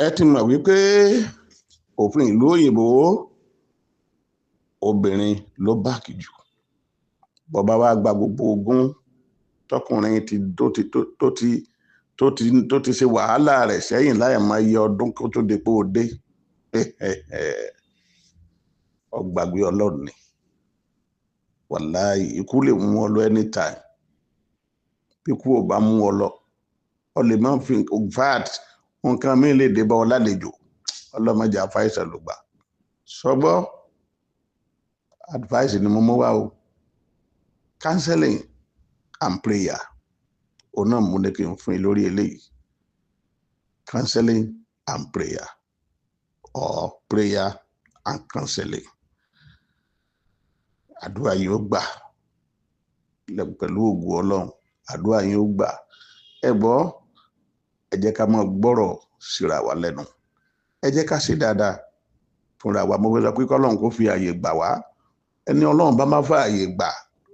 Ẹ ti mọ̀ wípé òfin ìlú òyìnbó, obìnrin ló báàkì jù. Bọ́ba wa gba gbogbo ogún tọkùnrin ti tó ti tó tó ti tó ti tó ti ṣe wàhálà rẹ̀ sẹ́yìn láì mọ iye ọdún kó tó di pé ó dé, ó gbàgbé Ọlọ́run ni. Wàláì, ikú lè mú ọ lọ anytime. Bí ikú ò bá mú ọ lọ, ọ lè má fi, in fact, nǹkan mi lè dé bá ọ lálejò. Ọlọ́mọdé àfàìsàn ló gbà sọgbọ́. Advice ni mo mú wá o. Counseling and prayer, òun náà mú ní kí n fún yín lórí eléyìí. Counseling and prayer or prayer and counseling. Àdúrà yìí ó gbà pẹ̀lú ògùn Ọlọ́run. Àdúrà yìí ó gbà. Ẹ gbọ́, ẹ jẹ́ ká máa gbọ́rọ̀ síra wa lẹ́nu. Ẹ jẹ́ ká ṣe dáadáa fúnra wa. Mo fẹ́ sọ pé kọ́lọ́run kó fi àyè gbà wá. Ẹni Ọlọ́run bá má fà àyè gbà,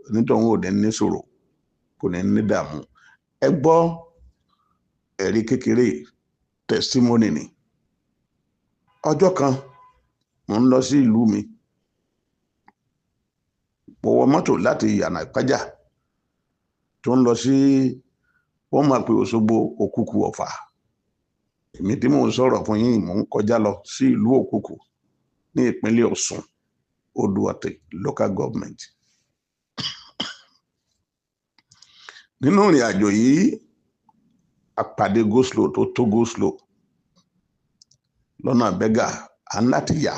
onítọ̀hún ò ní ní ṣòro, kò ní ní dààmú. Ẹ gbọ́ ẹ̀rí kékeré, testimony ni. Ọjọ́ kan, mò ń lọ sí ìlú mi. Mo wọ mọ́tò láti Ìyànà Ìpájà tó ń lọ sí, wọ́n máa pe Òṣogbo, Òkùkù, Ọ̀fà. Èmi tí mò ń sọ̀rọ̀ fún yín, mò ń kọjá lọ sí ìlú Òkùkù ní ìpínlẹ̀ Ọ̀ṣun, Odò-Ọ̀tẹ̀ Local Government. Nínú ìrìn àjò yìí, a pàdé go slow tó tó go slow lọ́nà bẹ́gà. À ń láti yà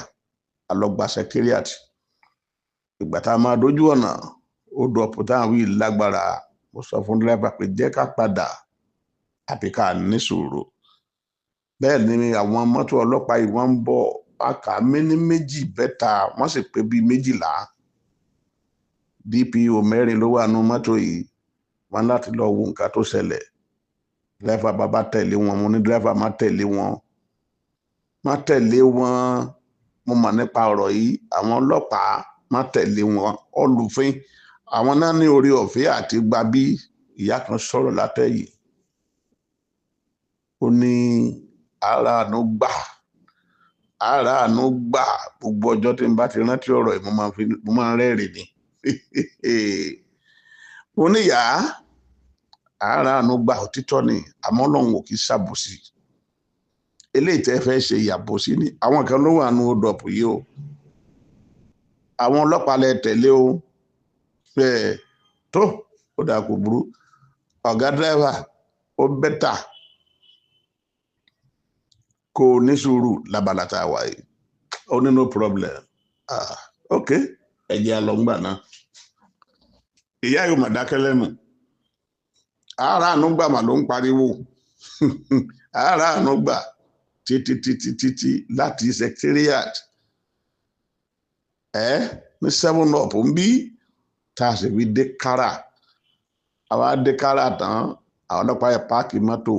á lọ gba secretariat. Ìgbà tá a máa dójú ọ̀nà, odò ọ̀pọ̀ táwọn wí lágbára. Mo sọ fún dírẹ́fà pé jẹ́ ká padà àbí ká ní sùúrù. Bẹ́ẹ̀ ni àwọn mọ́tò ọlọ́pàá yìí wọ́n ń bọ̀. A kà méní méjì bẹ́ta, wọ́n sì pé bíi 12. DPO mẹ́rin ló wà nínú mọ́tò yìí. Wọ́n láti lọ wo nǹkan tó ṣẹlẹ̀. Dírẹ́fà bàbá tẹ̀lé wọn. Mo ní dírẹ́fà, má tẹ̀lé wọn, má tẹ̀lé wọn. Mo mọ̀ nípa ọ̀rọ̀ yìí. Àwọn ọlọ́pàá, má tẹ̀lé wọn. Olùfín àwọn náà ní orí ọ̀fẹ́ àti gba bí. Ìyá kan sọ̀rọ̀ látẹ̀yìn, ó ní ara àánú gbà, ara àánú gbà. Gbogbo ọjọ́ tí n bá ti rántí ọ̀rọ̀ yìí, mo máa ń rẹ́rìn ni. Mo ní ìyá, ara àánú gbà, òtítọ́ ni, àmọ́ Ọlọ́run ò kì í ṣàbòsí. Eléyìí tẹ́ fẹ́ ṣe, ìyàbòsí ni. Àwọn kan ló wà nù odòpù yìí o. Àwọn ọlọ́pàá lẹ tẹ̀lé o. Bẹ́ẹ̀ tó, ó dà, kò burú. Ọ̀gá dírẹ́fà, ó better kó o ní sùúrù lábala tá a wà yìí. Ó ní no problem. Ah, ok, ẹ jẹ́ àlọ́ ńgbà náà. Ìyá yóò mà dákẹ́ lẹ́nu. Ara àánú gbà mà ló ń pariwo. Ara àánú gbà títí títí títí láti secretariat ẹ ní seven up ń bí tá a sì fi dé kára. Àwa dé kára tán, àwọn ọlọ́pàá yẹn park mọ́tò,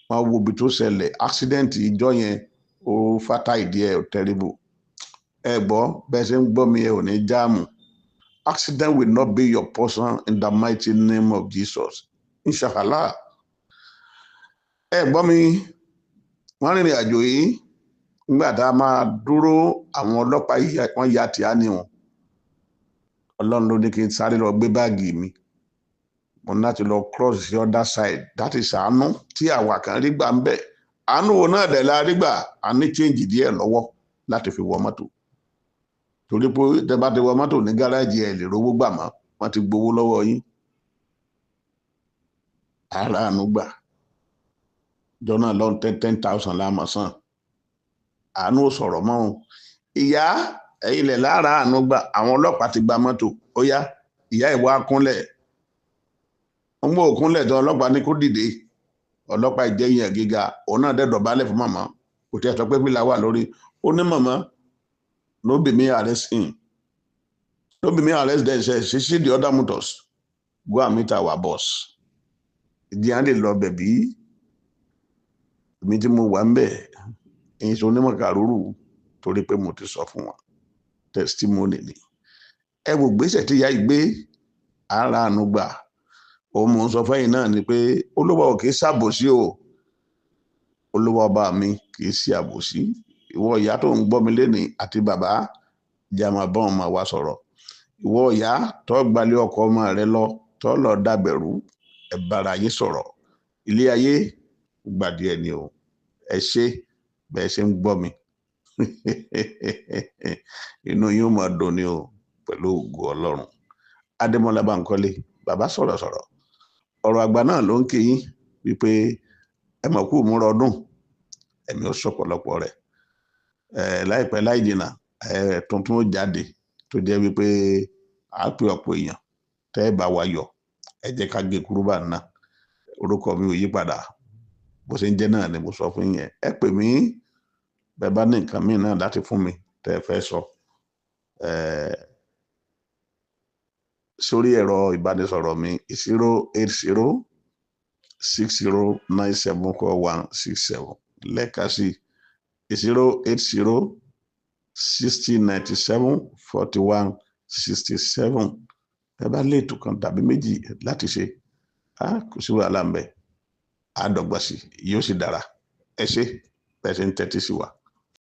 wọ́n wo ibi tó ṣẹlẹ̀. Accident ìjọ yẹn, ó fata ìdí ẹ̀ terrible. Ẹ gbọ́, bẹ́ẹ̀ ṣe ń gbọ́ mi, ẹ ò ní jam. Accident will not be your portion in the mighty name of Jesus, inshallah. Ẹ gbọ́ mi, wọ́n rìnrìn àjò yìí. Nígbà tá a máa dúró, àwọn ọlọ́pàá yìí wọ́n ya tìá ní wọn. Ọlọ́run ló ní kí n sáré lọ gbé báàgì mi. Mo ní láti lọ cross the other side. That is àánú tí àwa kan rí gbà ń bẹ̀. Àánú wo náà dẹ̀ la rí gbà? A ní change díẹ̀ lọ́wọ́ láti fi wọ mọ́tò, torí pé tẹ bá ti wọ mọ́tò ní gáràjì, ẹ̀ lè rówó gbà mọ́, wọ́n ti gbowó lọ́wọ́ yín. Ara àánú gbà jọ náà lọ́n, ten ten thousand láàmú sàn. Àánú ò sọ̀rọ̀ mọ́ o. Ìyá, ẹ̀yin lẹ̀ lára àánú gbà. Àwọn ọlọ́pàá ti gba mọ́tò. Ó yá, ìyá ìwà kúnlẹ̀. Ń gbọ́ òkúnlẹ̀ tán, ọlọ́pàá ní kó dìde. Ọlọ́pàá ìjẹyìn gíga, òun náà dẹ̀ dọ̀bálẹ̀ fún màmá. Kò tí ẹ sọ pé fìlà wà lórí. Ó ní màmá, no be me arrest him, no be me arrest them. Say see the other motors, go and meet our boss. Ìdí à ń lè lọ bẹ̀ bí èmi tí mo wà ń bẹ̀ ẹ̀yin sọ onímọ̀ kàrúrù, torí pé mo ti sọ fún wọn. Testimony ni. Ẹ wò gbèsè tí ìyá yìí gbé, ara àánú gbà. Òun mò ń sọ fẹ́yìn náà ni pé Olúwa ò kì í ṣàbòsí o. Olúwa ọba mi kì í ṣe àbòsí. Ìwọ ìyá tó ń gbọ́ mi lénìí àti bàbá, jẹ́ a máa bá ọmọ wa sọ̀rọ̀. Ìwọ ìyá tó gbalẹ̀ ọkọ ọmọ rẹ lọ, tó lọ dàbẹ̀rú, ẹ bára yín sọ̀rọ̀. Ilé ayé gbàdí ẹni o. Ẹ ṣé bẹ́ẹ̀ ṣe ń gbọ́ mi. Inú yín ó máa dùn ni o pẹ̀lú ògo Ọlọ́run. Adémọ́lá Bánkọ́lé, bàbá sọ̀rọ̀sọ̀rọ̀. Ọ̀rọ̀ àgbà náà ló ń kí yín wípé ẹ mọ̀ kú ìmúra ọdún, ẹ̀mí ó sọ̀pọ̀lọpọ̀ rẹ̀. Láìpẹ́ láì jìnnà, tuntun ó jáde tó jẹ́ wípé a pè ọ̀pọ̀ èèyàn tẹ́ ẹ bá wa yọ̀. Ẹ jẹ́ ká gé kúrú bá ná. Orúkọ mi ò yí padà. Bó ṣe ń jẹ́ náà ni mo sọ fún yín yẹn. Ẹ pè mí bẹ́ẹ̀ bá ní nǹkan míì náà láti fún mi tẹ́ ẹ fẹ́ sọ. Sórí ẹ̀rọ ìbánisọ̀rọ̀ mi 08060974167. Lẹ́ẹ̀kan sí 08060974167. Ẹ bá lè ètò kan tàbí méjì láti ṣe, kò sí wàhálà ń bẹ. Á dọ́gba sí, yóò sì dára. Ẹ ṣé bẹ́ẹ̀ ṣe ń tẹ́tí sí wa.